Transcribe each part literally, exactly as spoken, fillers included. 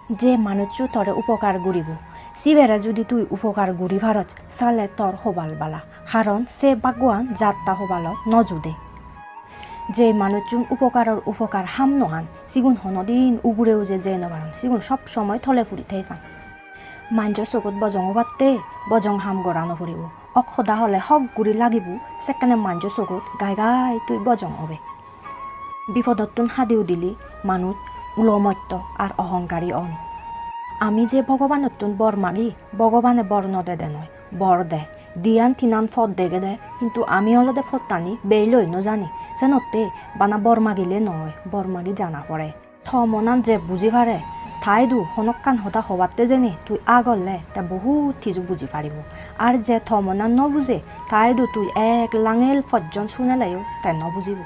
Je manuccho tore upokar guribo, sibere judi tui upokar guri paros, sale tor hobal bala, haron se bhaggoan jatta hobalot no jude. Je manucchun upokaror upokar ham no an, sigun honodin ugure uje jei no paron, sigun sob somoi tole puri thei pan. Manjo sogot bojong obatte bojong ham gora no puribo. Ok hoda hole hok guri lagibo, sekkene manjo sogot gai gai tui bojong obe. Bipodottun hadi udile manuj ulomotto ar ohonkari on. Ami je Bhogobanottun bor magi, Bhogobane bor no dede noi, bor de. Diyan tinan pot degede, hintu ami olode pottani beiloi no jani. Senotte bana bor magile noi, bor magi jana pore. To monan je buji pare, taidu honokkan hoda hobatte jeni tui agolle te bohut hiju buji paribo. Ar je to monan no buje, taidu tui ek langel pojjon suneleyo te no bujibo.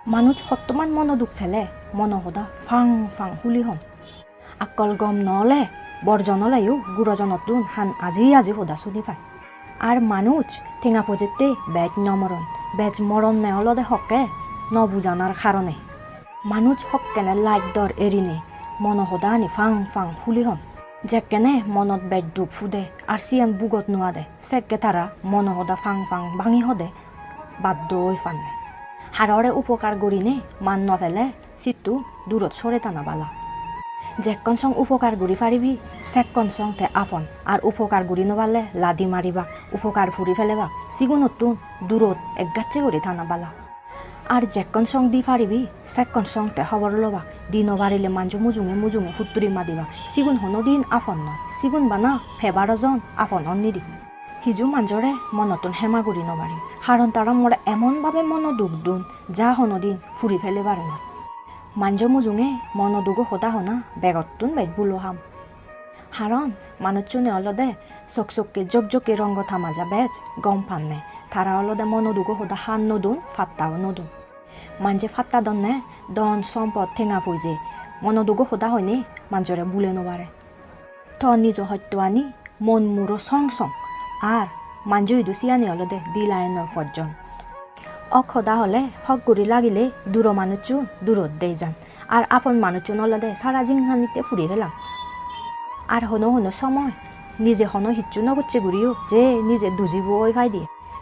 Manuj hottoman mono duk pele, mono hoda pang pang huli hon. Akkol gom no ole, borjon oleyo gurojonottun han aji aji hoda suni pai. Ar manuj tenga pojette bej no moron, bej moronne olode hokke no bujanar karone. Manuj hokkene laj dor erine mono hodani pang pang huli hon. Jekkene monot bej duk pude ar siyan bugot no ade, sekke tara mono hoda pang pang bangi hode baddo oi panne. Harore upokar gurine man no pele sittu durot sore tana bala. Jekkon song upokar guri paribi, sekkon song te apon, ar upokar guri no parle ladi maribak, upokar puri pelebak, sigunottun durot ekgacche guri tana bala. Ar jekkon song di paribi, sekkon song te hobor lobak, di no parile manjo mujunge mujunge hutturi madibak, sigun honodin apon noi, sigun bana pebar ojon, apon onnidi. Hiju manjore monottun hema guri no parim, haron tara more emon babe mono duk dun, ja honodin puri pelebar noi. Manjo mujunge mono dugo hoda hona begottun bej bulo ham. Haron manuchchune olode sok sokke jok jokke rongo tamaja bej gom panne. Tara olode mono dugo hoda han no dun, pattao no dun. Manje patta donne don sompot tenga poije, mono dugo hoda hoine manjore bule no pare. To nijo hottoani mon muro song song, ar manjo idu siyani olode di lainor pojjon. Ok hoda hole hok guri lagile duro manuchchun durot dei jan, ar apon manuchchun olode sara jinghanitte puri pelan. Ar hono hono somoy nije hono hissu no gocche guriyo je nije dujibo oi paide,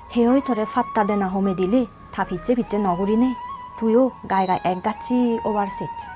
he oi tore patta dena home dile ta picche picche no gurine tuiyo gai gai ek gacchi obar sej.